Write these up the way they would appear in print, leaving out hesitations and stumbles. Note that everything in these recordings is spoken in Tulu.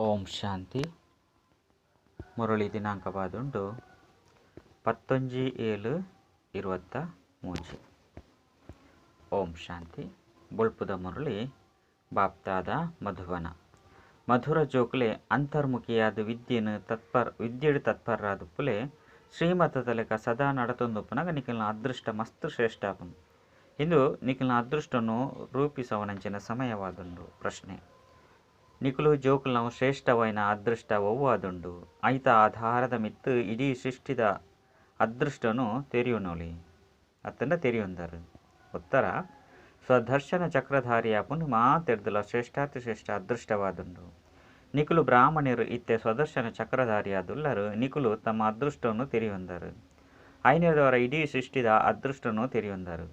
ಓಂ ಶಾಂತಿ. ಮುರಳಿ ದಿನಾಂಕ ಬಾದುಂಡು 19/7/23. ಓಂ ಶಾಂತಿ. ಬೊಳ್ಪುದ ಮುರಳಿ ಬಾಪ್ತಾದ ಮಧುವನ. ಮಧುರ ಜೋಕುಲೆ ಅಂತರ್ಮುಖಿಯಾದ ವಿದ್ಯೆನು ವಿದ್ಯೆಡು ತತ್ಪರರಾದ ಪುಲೆ ಶ್ರೀಮತದ ಲೆಕ್ಕ ಸದಾ ನಡತೊಂದುಪ್ಪುನಗ ನಿಖಲ್ನ ಅದೃಷ್ಟ ಮಸ್ತ್ ಶ್ರೇಷ್ಠ. ಇಂದು ನಿಖಲ್ನ ಅದೃಷ್ಟನು ರೂಪಿಸವನಂಚಿನ ಸಮಯವಾದುಂಡು. ಪ್ರಶ್ನೆ: ನಿಕುಲು ಜೋಕುಲ್ನವು ಶ್ರೇಷ್ಠವೈನ ಅದೃಷ್ಟ ಒವ್ವಾದುಂಡು? ಐತ ಆಧಾರದ ಮಿತ್ತು ಇಡೀ ಸೃಷ್ಟಿದ ಅದೃಷ್ಟನು ತೆರಿಯುನೊಲಿ ಅತ್ತಂಡ ತೆರಿಯೊಂದರು. ಉತ್ತರ: ಸ್ವದರ್ಶನ ಚಕ್ರಧಾರಿಯ ಪುನಃ ಶ್ರೇಷ್ಠಾತಿ ಶ್ರೇಷ್ಠ ಅದೃಷ್ಟವಾದುಂಡು. ನಿಕುಲು ಬ್ರಾಹ್ಮಣರು ಇತ್ತೆ ಸ್ವದರ್ಶನ ಚಕ್ರಧಾರಿಯಾದುಲ್ಲರು. ನಿಕುಲು ತಮ್ಮ ಅದೃಷ್ಟವನ್ನು ತೆರಿಯೊಂದರು. ಐನದವರ ಇಡೀ ಸೃಷ್ಟಿದ ಅದೃಷ್ಟನು ತೆರಿಯೊಂದರು.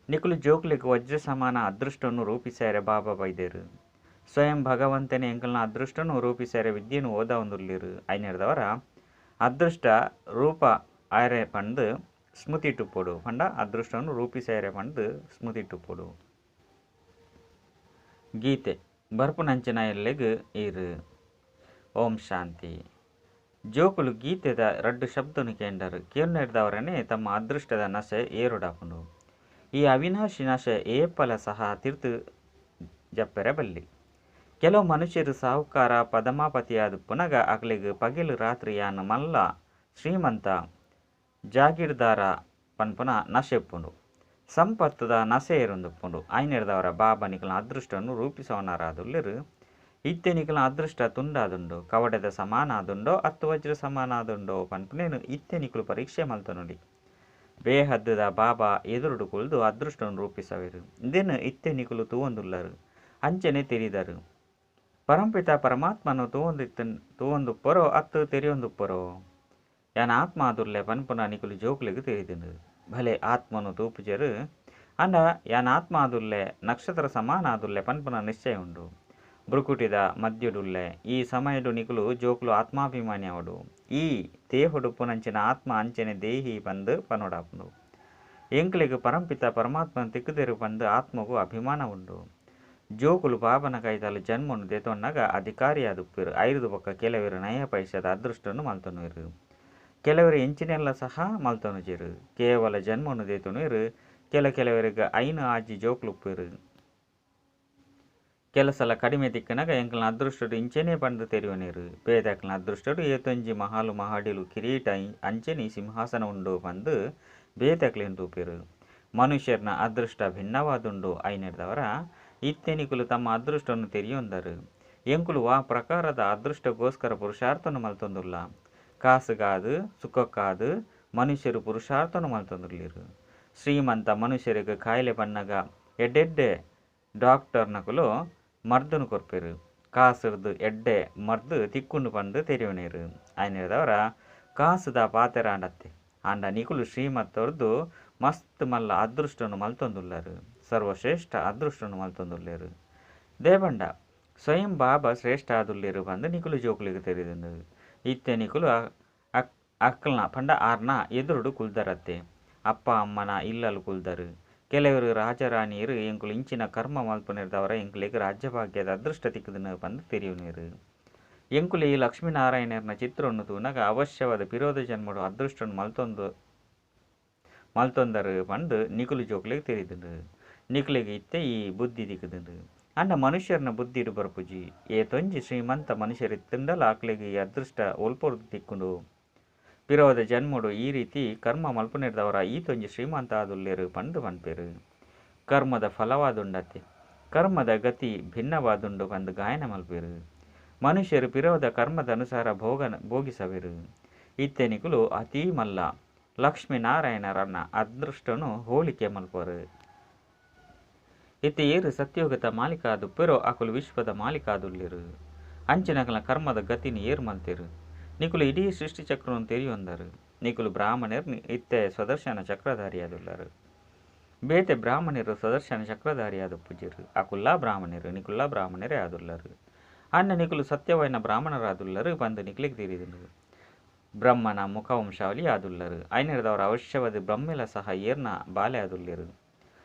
ನಿಕುಲು ಜೋಕುಲಿಗೆ ವಜ್ರ ಸಮಾನ ಅದೃಷ್ಟವನ್ನು ರೂಪಿಸಾರೆ ಬಾಬಾ ಬೈದೇರು. ಸ್ವಯಂ ಭಗವಂತನೇ ಎಂಕಲ್ನ ಅದೃಷ್ಟನು ರೂಪಿಸಾರೆ ವಿದ್ಯೆನು ಓದ ಒಂದುಲ್ಲಿರು. ಐನದವರ ಅದೃಷ್ಟ ರೂಪ ಆರೆ ಪಂದು ಸ್ಮೃತಿ ಟುಪ್ಪೊಡು. ಪಂಡ ಅದೃಷ್ಟವನ್ನು ರೂಪಿಸಾರೆ ಪಂದು ಸ್ಮೃತಿ ಟುಪ್ಪೊಡು. ಗೀತೆ ಬರ್ಪುನಂಚಿನ ಎಲ್ಲೆಗ್ ಈರು. ಓಂ ಶಾಂತಿ. ಜೋಕುಲು ಗೀತೆದ ರಡ್ಡು ಶಬ್ದನು ಕೇಂಡರು. ಕೇಂಡದವರನೇ ತಮ್ಮ ಅದೃಷ್ಟದ ನಶೆ ಏರುಡಾಪುಂಡು. ಈ ಅವಿನಾಶಿ ನಶೆ ಏಪಲ ಸಹ ತಿರ್ತು ಜಪ್ಪೆರೆ ಬಲ್ಲಿ. ಕೆಲವು ಮನುಷ್ಯರು ಸಾಹುಕಾರ ಪದಮಾಪತಿಯಾದ ಪುನಗ ಅಕ್ಲೆಗ್ ಪಗೆಲು ರಾತ್ರಿ ಯಾನ್ ಮಲ್ಲ ಶ್ರೀಮಂತ ಜಾಗೀರ್ದಾರ ಪನ್ಪುನ ನಶೆಪ್ಪುಂಡು. ಸಂಪತ್ತದ ನಸೆ ಏರೊಂದುಪ್ಪುಂಡು. ಐನೆರ್ದವರ ಬಾಬಾ ನಿಕಲ್ನ ಅದೃಷ್ಟವನ್ನು ರೂಪಿಸವನರಾದುಲ್ಲೆರು. ಇತ್ತೆ ನಿಕಲ್ನ ಅದೃಷ್ಟ ತುಂಡಾದುಂಡು. ಕವಡೆದ ಸಮಾನ ಆದುಂಡೋ ಅತ್ತು ವಜ್ರ ಸಮಾನ ಆದುಂಡೋ ಪನ್ಪುನೇನು ಇತ್ತೆ ನಿಕುಲು ಪರೀಕ್ಷೆ ಮಲ್ತನುಡಿ. ಬೇಹದ್ದದ ಬಾಬಾ ಎದುರುಡು ಕುಳ್ದು ಅದೃಷ್ಟವನ್ನು ರೂಪಿಸವೆರು. ಇಂದೇನು ಇತ್ತೆ ನಿಕುಲು ತೂವೊಂದುಲ್ಲರು. ಅಂಚನೆ ತೆರಿದರು. ಪರಂಪಿತ ಪರಮಾತ್ಮನು ತೂವೊಂದುಪ್ಪರೋ ಅತ್ತು ತೆರಿಯೊಂದುಪ್ಪರೋ? ಯಾನ್ ಆತ್ಮ ಆದುರ್ಲೆ ಪನ್ಪುನ ನಿಕುಲು ಜೋಕುಲೆಗ್ ತೆರಿದುಂಡು. ಭಲೆ ಆತ್ಮನು ತೂಪುಜರು ಅಂಡ ಯಾನ್ ಆತ್ಮ ಆದುರ್ಲೆ ನಕ್ಷತ್ರ ಸಮಾನ ಆದುರ್ಲೆ ಪನ್ಪುನ ನಿಶ್ಚಯ ಉಂಡು. ಬ್ರುಕುಟಿದ ಮದ್ಯಡುಲ್ಲೆ ಈ ಸಮಯಡು ನಿಕುಲು ಜೋಕುಲು ಆತ್ಮಾಭಿಮಾನಿ ಅವಡು. ಈ ದೇಹುಡು ಪುನಂಚಿನ ಆತ್ಮ ಅಂಚನೆ ದೇಹಿ ಪಂದು ಪನೋಡಾಪುಂಡು. ಎಂಕ್ಲೆಗ್ ಪರಂಪಿತ ಪರಮಾತ್ಮನ ತಿಕ್ಕುದೆರು ಪಂದು ಆತ್ಮಗೂ ಅಭಿಮಾನ ಉಂಡು. ಜೋಕುಲು ಬಾಬನ ಕೈತಾಲು ಜನ್ಮನು ದೆತೊನ್ನಗ ಅಧಿಕಾರಿಯಾದುಪ್ಪೆರು. ಐದು ಬೊಕ್ಕ ಕೆಲವರು ನಯ ಪೈಸದ ಅದೃಷ್ಟನ್ನು ಮಲ್ತೊನುವೆರು. ಕೆಲವರು ಎಂಚಿನೆಲ್ಲ ಸಹ ಮಲ್ತೊನುಜೆರು. ಕೇವಲ ಜನ್ಮನು ದೇತೊನುವೆರು. ಕೆಲವರಿಗೆ 5 6 ಜೋಕುಲುಪ್ಪೆರು. ಕೆಲಸಲ ಕಡಿಮೆ ತಿಕ್ಕನಾಗ ಎಂಕಲ್ನ ಅದೃಷ್ಟಡು ಇಂಚೆನೇ ಪಂದು ತೆರಿಯೊನೇರು. ಬೇದಕ್ಲನ ಅದೃಷ್ಟಡು ಏತೊಂಜಿ ಮಹಾಲು ಮಹಾಡಿಲು ಕಿರೀಟ ಅಂಚೆನಿ ಸಿಂಹಾಸನ ಉಂಡು ಪಂದು ಬೇತಕ್ಲೆನ್ ತೂಪೆರು. ಮನುಷ್ಯರ್ನ ಅದೃಷ್ಟ ಭಿನ್ನವಾದುಂಡು. ಐನೆರ್ದವರ ಇತ್ತೆ ನಿಕುಲು ತಮ್ಮ ಅದೃಷ್ಟವನ್ನು ತೆರಿಯೊಂದರು. ಎಂಕುಲು ವಾ ಪ್ರಕಾರದ ಅದೃಷ್ಟಕ್ಕೋಸ್ಕರ ಪುರುಷಾರ್ಥನು ಮಲ್ತೊಂದುಲ್ಲ. ಕಾಸುಗಾದು ಸುಖಕ್ಕಾದು ಮನುಷ್ಯರು ಪುರುಷಾರ್ಥನು ಮಲ್ತೊಂದುಲ್ಲೆರು. ಶ್ರೀಮಂತ ಮನುಷ್ಯರಿಗೆ ಕಾಯಿಲೆ ಬನ್ನಗ ಎಡ್ಡೆಡ್ಡೆ ಡಾಕ್ಟರ್ನಕುಲು ಮರ್ದನು ಕೊರ್ಪೆರು. ಕಾಸುರ್ದು ಎಡ್ಡೆ ಮರ್ದು ತಿಕ್ಕುಂಡು ಪಂದು ತೆರಿಯೊನೇರು. ಐನೆರ್ದವರ ಕಾಸುದ ಪಾತೆರಾಂಡತ್ತೆ. ಆಂಡ ನಿಕುಲು ಶ್ರೀಮಂತರದು ಮಸ್ತ್ ಮಲ್ಲ ಅದೃಷ್ಟನು ಮಲ್ತೊಂದುಲ್ಲರು. ಸರ್ವಶ್ರೇಷ್ಠ ಅದೃಷ್ಟನು ಮಲ್ತೊಂದುಲ್ಲೆರು. ದೇವಂಡ ಸ್ವಯಂ ಬಾಬಾ ಶ್ರೇಷ್ಠ ಆದುಲ್ಲೆರು ಪಂದು ನಿಕುಲು ಜೋಕುಲಿಗೆ ತೆರಿದುಂಡು. ಇತ್ತೆ ನಿಕುಲು ಅಕ್ಕಲ್ನ ಪಂಡ ಆರ್ನ ಎದುರುಡು ಕುಲ್ದರತ್ತೆ. ಅಪ್ಪ ಅಮ್ಮನ ಇಲ್ಲಲು ಕುಲ್ದರು. ಕೆಲವರು ರಾಜರಾಣಿಯರು ಎಂಕುಲು ಇಂಚಿನ ಕರ್ಮ ಮಲ್ಪುನೆರ್ದವರ ಎಂಕುಲಿಗೆ ರಾಜ್ಯಭಾಗ್ಯದ ಅದೃಷ್ಟ ತಿಕ್ಕುದನು ಪಂದು ತೆರಿಯುನೇರು. ಎಂಕುಲು ಈ ಲಕ್ಷ್ಮೀನಾರಾಯಣರ್ನ ಚಿತ್ರವನ್ನು ತೂನಗ ಅವಶ್ಯವಾದ ವಿರೋಧ ಜನ್ಮಡು ಅದೃಷ್ಟನ್ನು ಮಲ್ತೊಂದರು ಪಂದು ನಿಕುಲು ಜೋಕುಲಿಗೆ ತೆರಿದುಂಡು. ನಿಕುಲಿಗೆ ಇತ್ತೆ ಈ ಬುದ್ಧಿ ದಿಕ್ಕುದುಂಡು. ಅಂಡ ಮನುಷ್ಯರನ್ನ ಬುದ್ಧಿ ಬರ್ಪುಜಿ. ಏತೊಂಜಿ ಶ್ರೀಮಂತ ಮನುಷ್ಯರಿತ್ತಂಡಲ ಆಕ್ಲೆಗೆ ಈ ಅದೃಷ್ಟ ಒಲ್ಪೊರ್ದು ತಿಕ್ಕುಂಡು. ಪಿರೋದ ಜನ್ಮಡು ಈ ರೀತಿ ಕರ್ಮ ಮಲ್ಪುನೆರ್ದವರ ಈ ತೊಂಜಿ ಶ್ರೀಮಂತ ಆದುಲ್ಲೆರು ಪಂದು ಪನ್ಪೆರು. ಕರ್ಮದ ಫಲವಾದುಂಡತ್ತೆ. ಕರ್ಮದ ಗತಿ ಭಿನ್ನವಾದುಂಡು ಪಂದು ಗಾಯನ ಮಲ್ಪೆರು. ಮನುಷ್ಯರು ಪಿರೋದ ಕರ್ಮದ ಅನುಸಾರ ಭೋಗಿಸವೆರು. ಇತ್ತೆ ನಿಕುಲು ಅತೀ ಮಲ್ಲ ಲಕ್ಷ್ಮೀನಾರಾಯಣರನ್ನ ಅದೃಷ್ಟನು ಹೋಲಿಕೆ ಮಲ್ಪರು. ಇತ್ತೆ ಏರು ಸತ್ಯೋಗದ ಮಾಲೀಕಾದುಪ್ಪೆರೋ ಅಕುಲು ವಿಶ್ವದ ಮಾಲೀಕಾದುಲ್ಲೆರು. ಅಂಚಿನಕಲ ಕರ್ಮದ ಗತಿನ ಏರು ಮಲ್ತೆರು. ನಿಕುಲು ಇಡೀ ಸೃಷ್ಟಿ ಚಕ್ರವನ್ನು ತೆರಿಯೊಂದರು. ನಿಕುಲು ಬ್ರಾಹ್ಮಣರು ಇತ್ತೆ ಸ್ವದರ್ಶನ ಚಕ್ರಧಾರಿಯಾದುಲ್ಲರು. ಬೇತೆ ಬ್ರಾಹ್ಮಣರು ಸ್ವದರ್ಶನ ಚಕ್ರಧಾರಿಯಾದ ಪೂಜೆರು. ಅಕುಲ್ಲಾ ಬ್ರಾಹ್ಮಣರು ನಿಕುಲ್ಲಾ ಬ್ರಾಹ್ಮಣರೇ ಆದುಲ್ಲರು. ಅನ್ನ ನಿಕುಲು ಸತ್ಯವೈನ ಬ್ರಾಹ್ಮಣರಾದುಲ್ಲರು ಪಂದು ನಿಕುಲಿಗೆ ತಿಳಿದುಂಡು. ಬ್ರಹ್ಮನ ಮುಖವಂಶಾವಳಿ ಆದುಲ್ಲರು. ಐನೆರ್ದವರ ಅವಶ್ಯವಾದ ಬ್ರಹ್ಮೆಲ ಸಹ ಏರ್ನ ಬಾಲೆ ಆದುಲ್ಲೆರು.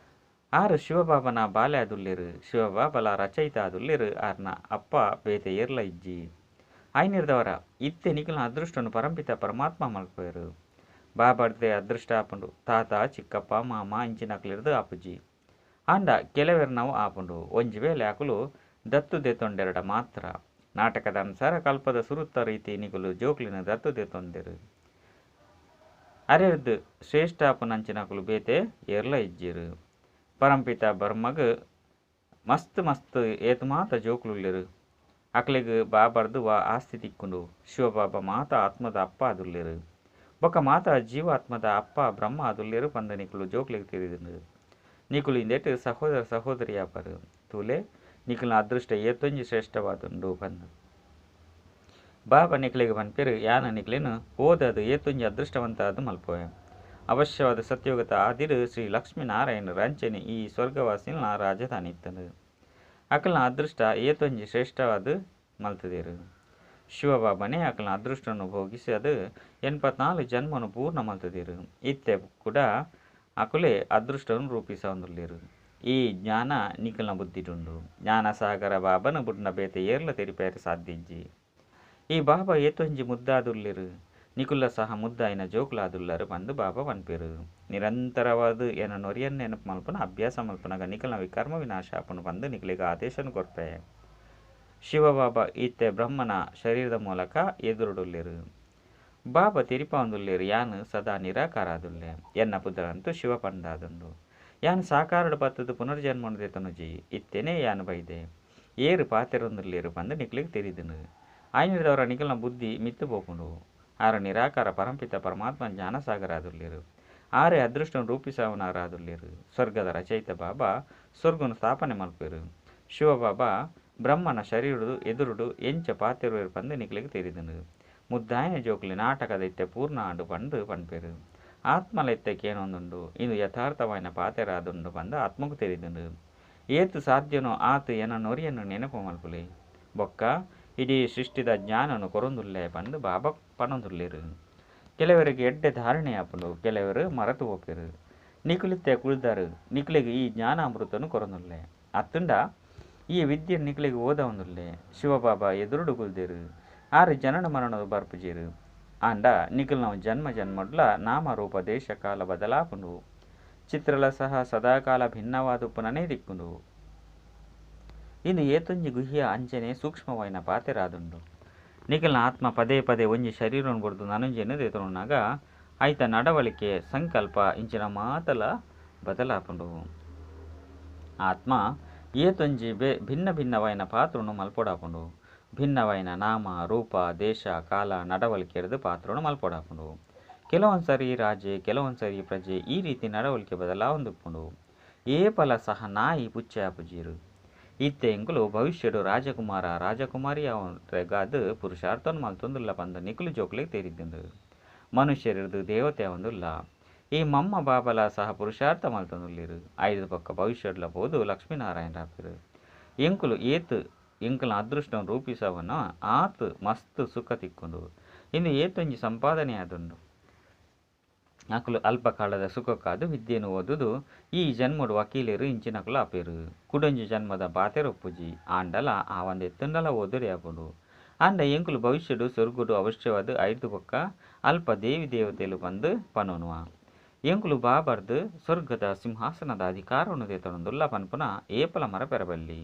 ಆರು ಶಿವಬಾಬನ ಬಾಲೆ ಆದುಲ್ಲೇರು. ಶಿವಬಾಬಲ ರಚಯಿತ ಆದುಲ್ಲೇರು. ಆರ್ನ ಅಪ್ಪ ಬೇತೆ ಏರ್ಲ ಇಜ್ಜಿ. ಆಯ್ನಿರ್ದವರ ಇತ್ತೆ ನಿಕಲ್ನ ಅದೃಷ್ಟನು ಪರಂಪಿತ ಪರಮಾತ್ಮ ಮಲ್ಪೇರು. ಬಾಬರ್ದೆ ಅದೃಷ್ಟ ಆಪುಂಡು. ತಾತ ಚಿಕ್ಕಪ್ಪ ಮಾಮ ಇಂಚಿನಕ್ಲಿರ್ದು ಆಪುಜಿ. ಆಂಡ ಕೆಲವೆರ್ ನಾವು ಆಪುಂಡು. ಒಂಜಿ ವೇಳೆ ಅಕುಲು ದತ್ತು ದೆತೊಂಡೆರಡ ಮಾತ್ರ. ನಾಟಕದ ಅನುಸಾರ ಕಲ್ಪದ ಸುರುತ್ತ ರೀತಿ ನಿಕುಲು ಜೋಕ್ಲಿನ ದತ್ತು ದೆತೊಂದೆರು. ಅರೆರ್ದು ಶ್ರೇಷ್ಠ ಆಪುನಂಚಿನಕುಲು ಬೇತೆ ಏರ್ಲ ಇಜ್ಜಿರು. ಪರಂಪಿತ ಬರ್ಮಗ್ ಮಸ್ತ್ ಮಸ್ತ್ ಏತ್ ಮಾತ ಜೋಕ್ಲುಲ್ಲೆರು. ಅಕ್ಲೆಗ್ ಬಾಬರ್ದು ವಾ ಆಸ್ತಿ ತಿಕ್ಕುಂಡು. ಶಿವಬಾಬಾ ಮಾತ ಆತ್ಮದ ಅಪ್ಪ ಆದುಲ್ಲೆರು. ಬೊಕ್ಕ ಮಾತ ಜೀವಾತ್ಮದ ಅಪ್ಪ ಬ್ರಹ್ಮ ಆದುಲ್ಲೆರು ಪಂದ ನಿಕುಲು ಜೋಕ್ಲೆಗ್ ತೆರಿದುಂಡು. ನಿಕುಲು ಇಂದೆಟ್ ಸಹೋದರ ಸಹೋದರಿ ಆಪರು. ತೂಲೆ ನಿಕುಲ್ನ ಅದೃಷ್ಟ ಏತೊಂಜಿ ಶ್ರೇಷ್ಠವಾದುಂಡು ಪಂದು ಬಾಬಾ ನಿಕ್ಲೆಗ್ ಪನ್ಪೆರು. ಯಾನ ನಿಕ್ಲೆನ್ ಓದದು ಏತೊಂಜಿ ಅದೃಷ್ಟವಂತ ಆದ್ ಮಲ್ಪುವೆ. ಅವಶ್ಯವಾದ ಸತ್ಯೋಗತ ಆದಿಡು ಶ್ರೀ ಲಕ್ಷ್ಮೀನಾರಾಯಣ ರಂಚನೆ ಈ ಸ್ವರ್ಗವಾಸಿನ ರಾಜಧಾನಿ ಇತ್ತಂಡು. ಅಕಲ್ನ ಅದೃಷ್ಟ ಏತೊಂಜಿ ಶ್ರೇಷ್ಠವಾದ ಮಲ್ತದೇರು. ಶಿವಬಾಬನೇ ಅಕಲ್ನ ಅದೃಷ್ಟವನ್ನು ಭೋಗಿಸಿ ಅದು 84 ಜನ್ಮನು ಪೂರ್ಣ ಮಲ್ತದೇರು. ಇತ್ತೆ ಕೂಡ ಅಕುಲೇ ಅದೃಷ್ಟವನ್ನು ರೂಪಿಸವಂದುಲ್ಲೇರು. ಈ ಜ್ಞಾನ ನಿಕಲ್ನ ಬುದ್ಧಿಡುಂಡು. ಜ್ಞಾನಸಾಗರ ಬಾಬನ ಬುಡ್ನ ಬೇತೆ ಏರ್ಲ ತೆರಿಪೇರೆ ಸಾಧ್ಯಜ್ಜಿ. ಈ ಬಾಬಾ ಏತೊಂಜಿ ಮುದ್ದಾದುಲ್ಲೇರು. ನಿಕುಲ್ಲ ಸಹ ಮುದ್ದಾಯಿನ ಜೋಕ್ಲಾದುಲ್ಲರು ಪಂದು ಬಾಬಾ ಪನ್ಪೇರು. ನಿರಂತರವಾದ ಎನ ನೊರಿಯನ್ ನೆನಪು ಮಲ್ಪುನ ಅಭ್ಯಾಸ ಮಲ್ಪುನಗ ನಿಕಲ್ನ ವಿಕರ್ಮ ವಿನಾಶ ಆಪುಂಡು ಪಂದು ನಿಕಲಿಗ ಆದೇಶನ ಕೊರ್ಪೆ. ಶಿವಬಾಬಾ ಇತ್ತೆ ಬ್ರಹ್ಮನ ಶರೀರದ ಮೂಲಕ ಎದುರುಡುಲ್ಲೇರು. ಬಾಬಾ ತೆರಿಪಾವಂದುಲ್ಲೇರು. ಯಾನು ಸದಾ ನಿರಾಕಾರ ಆದುಲ್ಲೆ. ಎನ್ನ ಪುದರಂತೂ ಶಿವ ಪಂದಾದುಂಡು. ಯಾನು ಸಾಕಾರಡು ಬತ್ತದು ಪುನರ್ಜನ್ಮನು ದೆತೊನುಜಿ. ಇತ್ತೇನೆ ಯಾನು ಬೈದೆ ಏರು ಪಾತೆರೊಂದುಲ್ಲೇರು ಪಂದು ನಿಕ್ಲಿಗ್ ತೆರಿದುಂಡು. ಆಯ್ನಿರ್ದವರ ನಿಕಲ್ನ ಬುದ್ಧಿ ಮಿತ್ತು ಪೋಪುಂಡು. ಆರು ನಿರಾಕಾರ ಪರಂಪಿತ ಪರಮಾತ್ಮ ಜ್ಞಾನಸಾಗರ ಆದುಲ್ಲೇರು. ಆರೆ ಅದೃಷ್ಟನು ರೂಪಿಸವನಾರಾದುಲ್ಲೇರು. ಸ್ವರ್ಗದ ರಚಯಿತ ಬಾಬಾ ಸ್ವರ್ಗನು ಸ್ಥಾಪನೆ ಮಲ್ಪೇರು. ಶಿವಬಾಬಾ ಬ್ರಹ್ಮನ ಶರೀರಡು ಎದುರುಡು ಎಂಚ ಪಾತೆರುವೆರು ಪಂದು ನಿಕ್ಲೆಗ್ ತೆರಿದುಂಡು. ಮುದ್ದಾಯನ ಜೋಕ್ಲಿ ನಾಟಕದ ಇತ್ತೆ ಪೂರ್ಣ ಆಂಡು ಪಂದು ಪನ್ಪೇರು. ಆತ್ಮಲ ಇತ್ತೆ ಕೇನೊಂದುಂಡು. ಇದು ಯಥಾರ್ಥವಾಯಿನ ಪಾತೆರಾದುಂಡು ಪಂದು ಆತ್ಮకు ತೆರಿದುಂಡು. ಏತು ಸಾಧ್ಯನೋ ಆತು ಎನ ನೊರಿಯನ್ನು ನೆನಪು ಮಲ್ಪುಲೆ. ಬೊಕ್ಕ ಇಡೀ ಸೃಷ್ಟಿದ ಜ್ಞಾನನು ಕೊರೊಂದುಲ್ಲೆ ಪಂದು ಬಾಬಾ ಪನೊಂದುಲ್ಲೇರು. ಕೆಲವರಿಗೆ ಎಡ್ಡೆ ಧಾರಣೆ ಆಪುಂಡು, ಕೆಲವರು ಮರತು ಪೋಪೆರು. ನಿಕುಲಿತ್ತೆ ಕುಳ್ದಾರು ನಿಕ್ಲೆಗ್ ಈ ಜ್ಞಾನಾಮೃತನು ಕೊರೊಂದುಲ್ಲೆ. ಅತ್ತುಂಡ ಈ ವಿದ್ಯೆ ನಿಕ್ಲೆಗ್ ಓದವೊಂದುಲ್ಲೆ. ಶಿವಬಾಬಾ ಎದುರುಡು ಕುಲ್ದೇರು. ಆರು ಜನನ ಮರಣದ ಬರ್ಪುಜೇರು. ಆಂಡ ನಿಕಲ್ನವು ಜನ್ಮ ಜನ್ಮಡ್ಲ ನಾಮರೂಪ ದೇಶ ಕಾಲ ಬದಲಾಪುಂಡು. ಚಿತ್ರಲ ಸಹ ಸದಾಕಾಲ ಭಿನ್ನವಾದುಪ್ಪುನನೇ ದಿಕ್ಕುಂಡು. ಇಂದು ಏತೊಂಜಿ ಗುಹ್ಯ ಅಂಚನೆ ಸೂಕ್ಷ್ಮವಾಯಿನ ಪಾತೆರಾದುಂಡು. ನಿಕಲ್ನ ಆತ್ಮ ಪದೇ ಪದೇ ಒಂಜಿ ಶರೀರವನ್ನು ಬುಡ್ದು ನನೊಂಜೆನ್ ದೆತೊನುನಗ ಐತ ನಡವಳಿಕೆ ಸಂಕಲ್ಪ ಇಂಚಿನ ಮಾತಲ ಬದಲಾಪುಂಡು. ಆತ್ಮ ಏತೊಂಜಿ ಭಿನ್ನ ಭಿನ್ನವಾಯಿನ ಪಾತ್ರನು ಮಲ್ಪೊಡಾಪುಂಡು. ಭಿನ್ನವಾಯಿನ ನಾಮ ರೂಪ ದೇಶ ಕಾಲ ನಡವಳಿಕೆರ್ದು ಪಾತ್ರನು ಮಲ್ಪೊಡಾಪುಂಡು. ಕೆಲವೊಂದ್ಸರಿ ರಾಜೆ ಕೆಲವೊಂದ್ಸರಿ ಪ್ರಜೆ ಈ ರೀತಿ ನಡವಳಿಕೆ ಬದಲಾವೊಂದುಪ್ಪುಂಡು. ಏಪಲ ಸಹ ನಾಯಿ ಪುಚ್ಚೆ ಆಪುಜೀರು. ಇತ್ತೆ ಎಂಕುಲು ಭವಿಷ್ಯಡು ರಾಜಕುಮಾರ ರಾಜಕುಮಾರಿ ಅವಗಾದ್ ಪುರುಷಾರ್ಥನ್ ಮಲ್ತೊಂದುಲ್ಲ ಪಂದು ನಿಕುಲು ಜೋಕ್ಲೆಗ್ ತೆರಿದುಂಡು. ಮನುಷ್ಯರಿರ್ದು ದೇವತೆ ಆವೊಂದುಲ್ಲ. ಈ ಮಮ್ಮ ಬಾಬಲ ಸಹ ಪುರುಷಾರ್ಥ ಮಲ್ತೊಂದುಲ್ಲೆರು. ಐದು ಪಕ್ಕ ಭವಿಷ್ಯಡ್ಲ ಪೋದು ಲಕ್ಷ್ಮೀನಾರಾಯಣ ರಾಪೆರು. ಎಂಕುಲು ಏತ್ ಎಂಕಲ್ನ ಅದೃಷ್ಟನ್ ರೂಪಿಸವನ ಆತ್ ಮಸ್ತ್ ಸುಖ ತಿಕ್ಕುಂಡು. ಇಂದು ಏತೊಂಜಿ ಸಂಪಾದನೆ ಆದುಂಡು. ಅಕುಲು ಅಲ್ಪ ಕಾಲದ ಸುಖಕ್ಕಾದು ವಿದ್ಯೆನು ಓದುದು ಈ ಜನ್ಮಡು ವಕೀಲರು ಇಂಚಿನಕುಲು ಆಪೆರು. ಕುಡೊಂಜಿ ಜನ್ಮದ ಪಾತೆರೊಪ್ಪುಜಿ. ಆಂಡಲ ಆವಂದ ಎತ್ತುಂಡಲ ಓದುರೆ ಆಪುಂಡು. ಆಂಡ ಎಂಕುಲು ಭವಿಷ್ಯಡು ಸ್ವರ್ಗಡು ಅವಶ್ಯವಾದ ಐದು ಬೊಕ್ಕ ಅಲ್ಪ ದೇವಿ ದೇವತೆಲು ಪಂದು ಪನೊನುವ. ಎಂಕುಲು ಬಾಬರ್ದು ಸ್ವರ್ಗದ ಸಿಂಹಾಸನದ ಅಧಿಕಾರವನ್ನು ದೆತೊನೊಂದುಲ್ಲ ಪನ್ಪುನ ಏಪಲ ಮರಪೆರಬಲ್ಲಿ.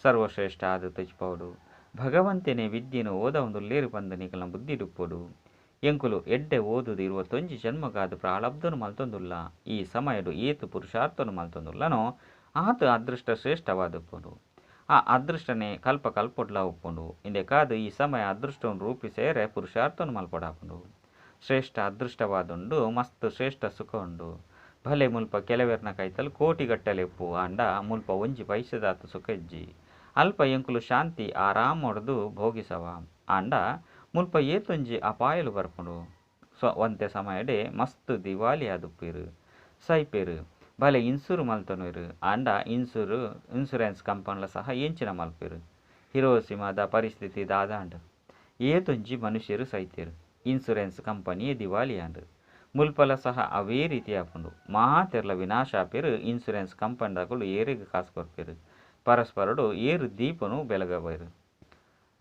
ಸರ್ವಶ್ರೇಷ್ಠ ಆದ ತೋಜಿಪಾವೊಡು. ಭಗವಂತನೇ ವಿದ್ಯೆನು ಓದವೊಂದುಲ್ಲೇರು ಪಂದು ನಿಕಲ್ನ ಬುದ್ಧಿಡುಪ್ಪೊಡು. ಎಂಕುಲು ಎಡ್ಡೆ ಓದುದು 21 ಜನ್ಮಗಾದ ಪ್ರಾರಬ್ಧನು ಮಲ್ತೊಂದುಲ್ಲ. ಈ ಸಮಯಡು ಏತು ಪುರುಷಾರ್ಥನು ಮಲ್ತೊಂದುಲ್ಲನೋ ಆತು ಅದೃಷ್ಟ ಶ್ರೇಷ್ಠವಾದುಪ್ಪುಂಡು. ಆ ಅದೃಷ್ಟನೇ ಕಲ್ಪ ಕಲ್ಪೊಡ್ಲ ಉಪ್ಪುಂಡು. ಇಂದೆಕಾದ್ ಈ ಸಮಯ ಅದೃಷ್ಟವನ್ನು ರೂಪಿಸೇರೆ ಪುರುಷಾರ್ಥನು ಮಲ್ಪೊಡಾಪುಂಡು. ಶ್ರೇಷ್ಠ ಅದೃಷ್ಟವಾದುಂಡು. ಮಸ್ತ್ ಶ್ರೇಷ್ಠ ಸುಖ ಉಂಡು. ಭಲೆ ಮುಲ್ಪ ಕೆಲವೆರ್ನ ಕೈತಲ್ ಕೋಟಿಗಟ್ಟಲೆ ಉಪ್ಪು. ಆಂಡ ಮುಲ್ಪ ಒಂಜಿ ಪೈಸೆದಾತ್ ಸುಖ ಇಜ್ಜಿ. ಅಲ್ಪ ಎಂಕುಲು ಶಾಂತಿ ಆರಾಮೊಡ್ದು ಭೋಗಿಸವ. ಆಂಡ ಮುಲ್ಪ ಏತೊಂಜಿ ಅಪಾಯಲು ಬರ್ಪುಂಡು. ಒಂತೆ ಸಮಯಡೆ ಮಸ್ತ್ ದಿವಾಲಿ ಆದುಪ್ಪೆರು, ಸೈಪೆರು. ಭಲೆ ಇನ್ಸೂರ್ ಮಲ್ತೊನುವೆರು. ಆಂಡ ಇನ್ಸೂರೆನ್ಸ್ ಕಂಪನಿಲ ಸಹ ಎಂಚಿನ ಮಲ್ಪೆರು. ಹಿರೋಸಿಮಾದ ಪರಿಸ್ಥಿತಿ ದಾದಾಂಡ್. ಏತೊಂಜಿ ಮನುಷ್ಯರು ಸೈತೆರು. ಇನ್ಸೂರೆನ್ಸ್ ಕಂಪನಿಯೇ ದಿವಾಲಿ ಆಂಡ್. ಮುಲ್ಪಲ ಸಹ ಅವೇ ರೀತಿ ಆಪುಂಡು. ಮಾತೆರ್ಲ ವಿನಾಶಾಪೆರ್ ಇನ್ಸೂರೆನ್ಸ್ ಕಂಪನಿದಕುಲು ಏರೆಗ್ ಕಾಸು ಕೊರ್ಪೆರ್. ಪರಸ್ಪರಡು ಏರು ದೀಪನು ಬೆಳಗವೆರ್.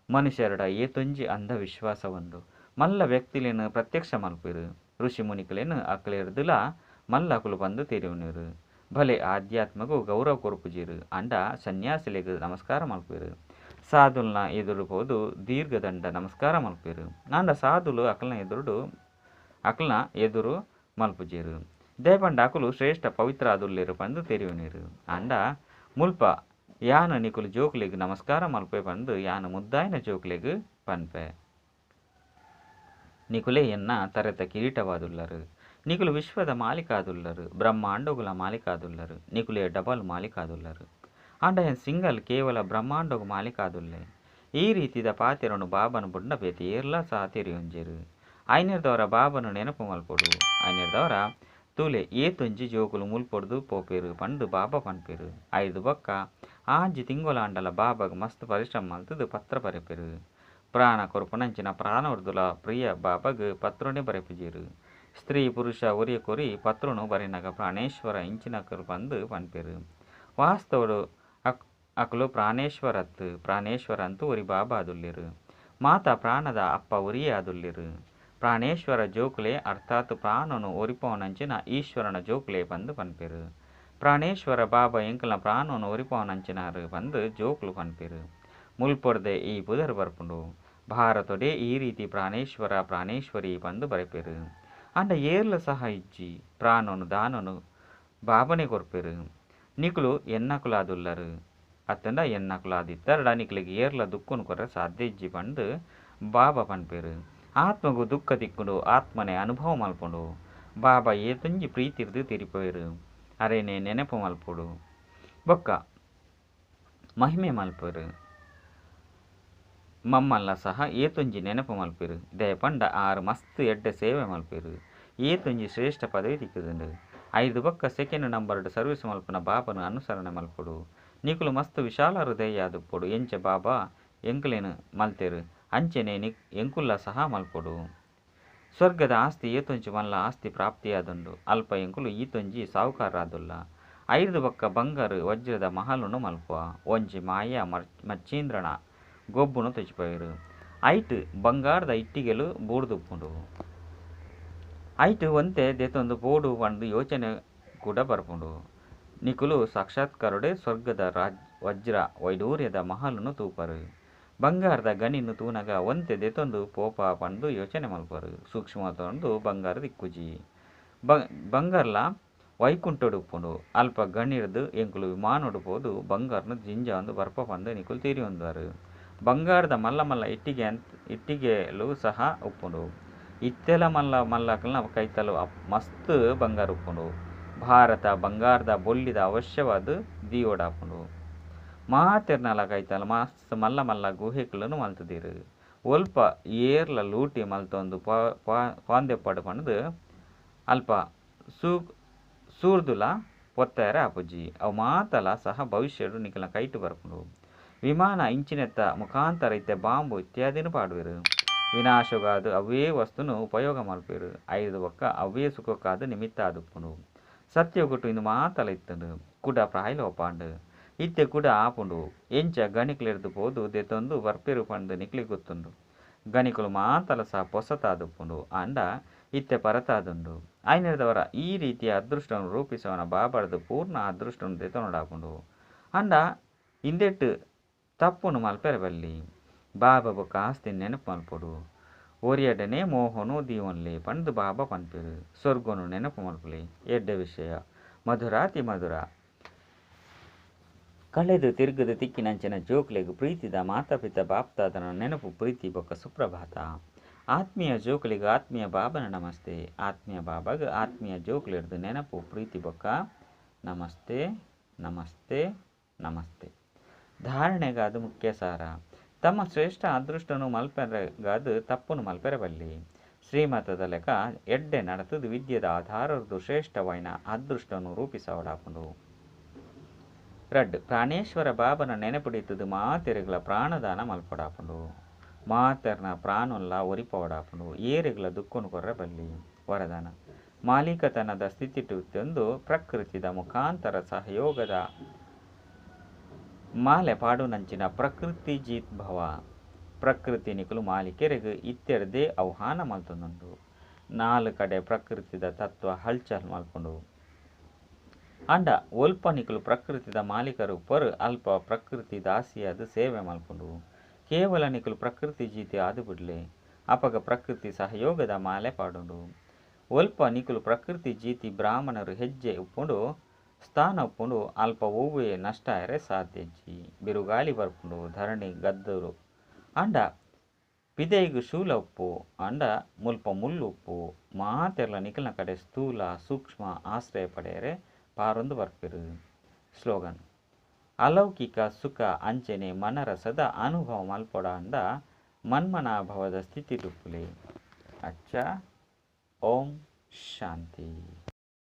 ಮನುಷ್ಯರಡ ಏತೊಂಜಿ ಅಂಧವಿಶ್ವಾಸ ಉಂಡು. ಮಲ್ಲ ವ್ಯಕ್ತಿಲೇನು ಪ್ರತ್ಯಕ್ಷ ಮಲ್ಪೆರು. ಋಷಿ ಮುನಿಕುಲೇನು ಅಕ್ಲೆರ್ದುಲ ಮಲ್ಲಕುಲು ಪಂದು ತೆರಿಯುನೇರು. ಭಲೆ ಆಧ್ಯಾತ್ಮಗೂ ಗೌರವ ಕೊರ್ಪುಜೀರು ಅಂಡ ಸನ್ಯಾಸಿಲೆಗ್ ನಮಸ್ಕಾರ ಮಲ್ಪೆರು. ಸಾಧುಲ್ನ ಎದುರು ಪೋದು ದೀರ್ಘದಂಡ ನಮಸ್ಕಾರ ಮಲ್ಪೆರು. ಆಂಡ ಸಾಧುಲು ಅಕ್ಲ್ನ ಎದುರು ಮಲ್ಪುಜೀರು. ದೇಪಂಡ ಅಕುಲು ಶ್ರೇಷ್ಠ ಪವಿತ್ರ ಆದುಲ್ಲೇರು ಪಂದು ತೆರಿಯುನೇರು. ಆಂಡ ಮುಲ್ಪ ಯಾನ ನಿಕುಲು ಜೋಕ್ಲೆಗ್ ನಮಸ್ಕಾರ ಮಲ್ಪೆ ಪಂದು ಯಾನ ಮುದ್ದಾಯಿನ ಜೋಕ್ಲೆಗ್ ಪನ್ಪೆ. ನಿಕುಲೇ ಎನ್ನ ತರೆತ ಕಿರೀಟವಾದುಲ್ಲರು. ನಿಕುಲು ವಿಶ್ವದ ಮಾಲೀಕಾದುಲ್ಲರು. ಬ್ರಹ್ಮಾಂಡಗುಲ ಮಾಲೀಕಾದುಲ್ಲರು. ನಿಕುಲೇ ಡಬಲ್ ಮಾಲೀಕಾದುಲ್ಲರು. ಆಂಡ ಏನ್ ಸಿಂಗಲ್ ಕೇವಲ ಬ್ರಹ್ಮಾಂಡಗು ಮಾಲೀಕಾದುಲ್ಲೆ. ಈ ರೀತಿದ ಪಾತೆರನು ಬಾಬನ ಬುಡ್ನ ಬೇತೆ ಏರ್ಲಾ ಸಹ ತೆರಿಯೊಂಜೆರು. ಐನೆರ್ದವರ ಬಾಬನು ನೆನಪು ಮಲ್ಪೊಡು. ಐನೆರ್ದವರ ತೂಲೆ ಏತೊಂಜಿ ಜೋಕುಲು ಮುಲ್ಪೊಡ್ದು ಪೋಪೆರು ಪಂದು ಬಾಬಾ ಪನ್ಪೆರು. ಐದು ಬೊಕ್ಕ 6 ತಿಂಗೊಲಾಂಡಲ ಬಾಬಾಗ್ ಮಸ್ತ್ ಪರಿಶ್ರಮ ಮಲ್ತದು ಪತ್ರ ಬರೆಪೆರು. ಪ್ರಾಣ ಕೊರ್ಪುನಂಚಿನ ಪ್ರಾಣವರ್ದುಲ ಪ್ರಿಯ ಬಾಬಾಗ್ ಪತ್ರನೇ ಬರೆಪುಜೆರು. ಸ್ತ್ರೀ ಪುರುಷ ಒರಿಯ ಕೊರಿ ಪತ್ರನು ಬರೆನಗ ಪ್ರಾಣೇಶ್ವರ ಇಂಚಿನಕರು ಪಂದು ಪನ್ಪೆರು. ವಾಸ್ತವಡು ಅಕುಲು ಪ್ರಾಣೇಶ್ವರತ್ ಪ್ರಾಣೇಶ್ವರ ಅಂತೂ ಒರಿ ಬಾಬಾ ಆದುಲ್ಲೇರು. ಮಾತಾ ಪ್ರಾಣದ ಅಪ್ಪ ಒರಿಯೇ ಆದುಲ್ಲೇರು. ಪ್ರಾಣೇಶ್ವರ ಜೋಕುಲೆ ಅರ್ಥಾತ್ ಪ್ರಾಣನು ಒರಿಪವನಂಚಿನ ಈಶ್ವರನ ಜೋಕುಲೆ ಪಂದು ಪನ್ಪೆರು. ಪ್ರಾಣೇಶ್ವರ ಬಾಬಾ ಎಂಕಲ್ನ ಪ್ರಾಣನು ಒರಿಪವನಂಚಿನಾರು ಪಂದು ಜೋಕುಲು ಪನ್ಪೆರು. ಮುಲ್ಪೊಡ್ದೆ ಈ ಪುದರ್ ಬರ್ಪುಂಡು. ಭಾರತೊಡೆ ಈ ರೀತಿ ಪ್ರಾಣೇಶ್ವರ ಪ್ರಾಣೇಶ್ವರಿ ಪಂದು ಬರೆಪೆರು. ಆಂಡ ಏರ್ಲ ಸಹ ಇಜ್ಜಿ. ಪ್ರಾಣನು ದಾನನು ಬಾಬನೆ ಕೊರ್ಪೆರು. ನಿಕುಲು ಎನ್ನಕುಲಾದುಲ್ಲರು ಅತ್ತಂಡ ಎನ್ನಕುಲಾದಿತ್ತರಡ ನಿಕುಲಿಗೆ ಏರ್ಲ ದುಃಖನು ಕೊರ್ರೆ ಸಾಧ್ಯ ಇಜ್ಜಿ ಪಂದು ಬಾಬಾ ಪನ್ಪೆರು. ಆತ್ಮಗು ದುಃಖ ತಿಕ್ಕುಂಡು. ಆತ್ಮನೆ ಅನುಭವ ಮಲ್ಪುಂಡು. ಬಾಬಾ ಏತೊಂಜಿ ಪ್ರೀತಿರ್ದು ತಿರಿಪೋಯರು. ಅರೇನೆ ನೆನಪು ಮಲ್ಪೊಡು. ಬೊಕ್ಕ ಮಹಿಮೆ ಮಲ್ಪರು. ಮಮ್ಮಲ್ಲ ಸಹ ಏತೊಂಜಿ ನೆನಪು ಮಲ್ಪೆರು. ದಯಪಂಡ ಆರು ಮಸ್ತ್ ಎಡ್ಡೆ ಸೇವೆ ಮಲ್ಪೆರು. ಏತೊಂಜಿ ಶ್ರೇಷ್ಠ ಪದವಿ ತಿಕ್ಕುದುಂಡು. 5 ಬೊಕ್ಕ ಸೆಕೆಂಡ್ ನಂಬರ್ಡ್ ಸರ್ವಿಸ್ ಮಲ್ಪುನ ಬಾಬನು ಅನುಸರಣೆ ಮಲ್ಪೊಡು. ನಿಕುಲು ಮಸ್ತ್ ವಿಶಾಲ ಹೃದಯ ಆದುಪ್ಪೊಡು. ಎಂಚ ಬಾಬಾ ಎಂಕುಲೇನು ಮಲ್ತೆರು ಅಂಚೆನೆ ಎಂಕುಲ್ಲ ಸಹ ಮಲ್ಪೊಡು. ಸ್ವರ್ಗದ ಆಸ್ತಿ ಏತೊಂಜಿ ಮಲ್ಲ ಆಸ್ತಿ ಪ್ರಾಪ್ತಿಯಾದುಂಡು. ಅಲ್ಪ ಎಂಕುಲು ಈತೊಂಜಿ ಸಾಹುಕಾರರಾದುಲ್ಲ. 5 ಬೊಕ್ಕ ಬಂಗಾರು ವಜ್ರದ ಮಹಲುನು ಮಲ್ಪುವ. ಒಂಜಿ ಮಾಯಾ ಮಚ್ಚೀಂದ್ರನ ಗೊಬ್ಬುನು ತೆಚಿಪೋಯರು. ಐಟ್ ಬಂಗಾರದ ಇಟ್ಟಿಗೆಲು ಬೂರ್ದುಪ್ಪುಂಡು. ಐಟ್ ಒಂತೆ ದೆತೊಂದು ಪೋಡು ಪಂದು ಯೋಚನೆ ಕೂಡ ಬರ್ಪುಂಡು. ನಿಕುಲು ಸಾಕ್ಷಾತ್ಕಾರಡೆ ಸ್ವರ್ಗದ ವಜ್ರ ವೈಡೂರ್ಯದ ಮಹಲುನು ತೂಪರು. ಬಂಗಾರದ ಗಣಿನು ತೂನಗ ಒಂತೆ ದೆತೊಂದು ಪೋಪ ಪಂದು ಯೋಚನೆ ಮಲ್ಪರು. ಸೂಕ್ಷ್ಮ ಬಂಗಾರ ದಿಕ್ಕುಜಿ. ಬಂಗಾರ್ಲ ವೈಕುಂಠಡು ಉಪ್ಪುಂಡು. ಅಲ್ಪ ಗಣಿರ್ದು ಎಂಕುಲು ವಿಮಾನೊಡು ಪೋದು ಬಂಗಾರನು ಜಿಂಜ ಒಂದು ಬರ್ಪ ಪಂದು ನಿಕುಲು ತೀರಿಯೊಂದಾರು. ಬಂಗಾರದ ಮಲ್ಲ ಮಲ್ಲ ಇಟ್ಟಿಗೆಲು ಸಹ ಉಪ್ಪುಂಡು. ಇತ್ತೆಲ ಮಲ್ಲ ಮಲ್ಲಕಲ್ನ ಕೈತಲು ಮಸ್ತ್ ಬಂಗಾರ ಉಪ್ಪುಂಡು. ಭಾರತ ಬಂಗಾರದ ಬೊಳ್ಳಿದ ಅವಶ್ಯವಾದ ದಿಯೋಡಾಪುಂಡು. ಮಾತೆರ್ನಲ ಕೈತಲ್ ಮಸ್ತ್ ಮಲ್ಲ ಮಲ್ಲ ಗುಹೆಗಳನ್ನು ಮಲ್ತದಿರು. ಒಲ್ಪ ಏರ್ಲ ಲೂಟಿ ಮಲ್ತೊಂದು ಪಾಂದೆಪ್ಪಡು ಪಂದು ಅಲ್ಪ ಸೂರ್ದುಲ ಪೊತ್ತಾರ ಆಪುಜಿ. ಅವು ಮಾತಲ ಸಹ ಭವಿಷ್ಯಡು ನಿಕಲ ಕೈಟು ಬರ್ಪುಂಡು. ವಿಮಾನ ಇಂಚಿನೆತ್ತ ಮುಖಾಂತರ ಇತ್ತೆ ಬಾಂಬು ಇತ್ಯಾದಿನ ಪಾಡುವೆರು. ವಿನಾಶಗಾದು ಅವೇ ವಸ್ತುನು ಉಪಯೋಗ ಮಲ್ಪೆರು. 5 ಬೊಕ್ಕ ಅವೇ ಸುಖಕ್ಕಾದ ನಿಮಿತ್ತ ಆದುಪ್ಪುಂಡು. ಸತ್ಯಗುಟ್ಟು ಇಂದು ಮಾತಲ ಇತ್ತಂಡು. ಕುಡ ಪ್ರಾಯಲೋಪಾಂಡು ಇತ್ತೆ ಕುಡ ಆಪುಂಡು. ಎಂಚ ಗಣಿಕುಲೆರ್ದು ಪೋದು ದೆತೊಂದು ಬರ್ಪೆರು ಪಂದು ನಿಕ್ಲಿ ಗೊತ್ತುಂಡು. ಗಣಿಕುಲು ಮಾತಲ ಸಹ ಪೊಸತಾದುಪ್ಪುಂಡು. ಆಂಡ ಇತ್ತೆ ಪರತಾದುಂಡು. ಐನೆರ್ದವರ ಈ ರೀತಿಯ ಅದೃಷ್ಟವನ್ನು ರೂಪಿಸವನ ಬಾಬಾರ್ದು ಪೂರ್ಣ ಅದೃಷ್ಟವನ್ನು ದೆತೊನಡಾಪುಂಡು. ಆಂಡ ಇಂದೆಟ್ಟು ತಪ್ಪುನು ಮಲ್ಪೆರೆ ಬಲ್ಲಿ. ಬಾಬಾ ಬೊಕ್ಕ ಆಸ್ತಿ ನೆನಪು ಮಲ್ಪೊಡು. ಒರಿಯಡನೆ ಮೋಹನು ದೀವನ್ಲೆ ಪಂದು ಬಾಬಾ ಪನ್ಪೆರು. ಸ್ವರ್ಗನು ನೆನಪು ಮಲ್ಪುಲೆ. ಎಡ್ಡೆ ವಿಷಯ. ಮಧುರಾತಿ ಮಧುರ. ಕಳೆದು ತಿರುಗದು ತಿಕ್ಕಿನಂಚಿನ ಜೋಕ್ಲೆಗ್ ಪ್ರೀತಿದ ಮಾತಾಪಿತ ಬಾಪ್ತಾದನ ನೆನಪು ಪ್ರೀತಿ ಬೊಕ್ಕ ಸುಪ್ರಭಾತ. ಆತ್ಮೀಯ ಜೋಕ್ಲೆಗ್ ಆತ್ಮೀಯ ಬಾಬನ ನಮಸ್ತೆ. ಆತ್ಮೀಯ ಬಾಬಾಗ್ ಆತ್ಮೀಯ ಜೋಕ್ಲೆರ್ದು ನೆನಪು ಪ್ರೀತಿ ಬೊಕ್ಕ ನಮಸ್ತೆ ನಮಸ್ತೆ ನಮಸ್ತೆ. ಧಾರಣೆಗಾದ ಮುಖ್ಯ ಸಾರ. ತಮ್ಮ ಶ್ರೇಷ್ಠ ಅದೃಷ್ಟನು ಮಲ್ಪೆರೆಗಾದ ತಪ್ಪುನು ಮಲ್ಪೆರೆ ಬಲ್ಲಿ. ಶ್ರೀಮತದ ಲೆಕ್ಕ ಎಡ್ಡೆ ನಡತದ ವಿದ್ಯೆದ ಆಧಾರದ್ದು ಶ್ರೇಷ್ಠವಾಯಿನ ಅದೃಷ್ಟನು ರೂಪಿಸವಡಾಪುಂಡು. ರಡ್ಡ್ ಪ್ರಾಣೇಶ್ವರ ಬಾಬನ ನೆನಪಿಡಿತದು ಮಾತೆರೆಗಳ ಪ್ರಾಣದಾನ ಮಲ್ಪಡಾಪುಂಡು. ಮಾತೆರ್ನ ಪ್ರಾಣೊಲ್ಲ ಒರಿಪವಡಾಪುಂಡು. ಏರೆಗಳ ದುಃಖನು ಕೊರ್ರೆ ಬಲ್ಲಿ. ವರದಾನ. ಮಾಲೀಕತನದ ಸ್ಥಿತಿಟುತ್ತೊಂದು ಪ್ರಕೃತಿದ ಮುಖಾಂತರ ಸಹಯೋಗದ ಮಾಲೆ ಪಾಡುನಂಚಿನ ಪ್ರಕೃತಿ ಜೀತ್ ಭವ. ಪ್ರಕೃತಿ ನಿಕುಲು ಮಾಲೀಕರಿಗೆ ಇತ್ತೆರ್ದೇ ಆಹ್ವಾನ ಮಲ್ತೊಂದುಂಡು. ನಾಲ್ ಕಡೆ ಪ್ರಕೃತಿದ ತತ್ವ ಹಲ್ಚಲ್ ಮಲ್ಪುಂಡು. ಆಂಡ ಒಲ್ಪ ನಿಕುಲು ಪ್ರಕೃತಿದ ಮಾಲೀಕರು ಉಪ್ಪರು ಅಲ್ಪ ಪ್ರಕೃತಿ ದಾಸಿಯಾದ ಸೇವೆ ಮಲ್ಪುಂಡು. ಕೇವಲ ನಿಕುಲು ಪ್ರಕೃತಿ ಜೀತಿ ಆದು ಬಿಡ್ಲೆ ಅಪಗ ಪ್ರಕೃತಿ ಸಹಯೋಗದ ಮಾಲೆ ಪಾಡುಂಡು. ಒಲ್ಪ ನಿಕುಲು ಪ್ರಕೃತಿ ಜೀತಿ ಬ್ರಾಹ್ಮಣರು ಹೆಜ್ಜೆ ಉಪ್ಪುಂಡು ಸ್ಥಾನ ಉಪ್ಪುಂಡು ಅಲ್ಪ ಒವ್ವೆ ನಷ್ಟ ಆಯೆರೆ ಸಾಧ್ಯ ಬಿರುಗಾಳಿ ಬರ್ಪುಂಡು ಧರಣಿ ಗದ್ದುರು ಆಂಡ ಪಿದೈಗ್ ಶೂಲ ಉಪ್ಪು ಆಂಡ ಮುಲ್ಪ ಮುಳ್ಳು ಉಪ್ಪು ಮಾತೆರ್ಲ ನಿಕಲ್ನ ಕಡೆ ಸ್ಥೂಲ ಸೂಕ್ಷ್ಮ ಆಶ್ರಯ ಪಡೆಯರೆ ಪಾರೊಂದು ಬರ್ಪೆರು. ಸ್ಲೋಗನ್ ಅಲೌಕಿಕ ಸುಖ ಅಂಚನೆ ಮನರಸದ ಅನುಭವ ಮಲ್ಪೊಡಾಂಡ ಮನ್ಮನಾಭವದ ಸ್ಥಿತಿ ಉಪ್ಪುಲೆ. ಅಚ್ಚ ಓಂ ಶಾಂತಿ.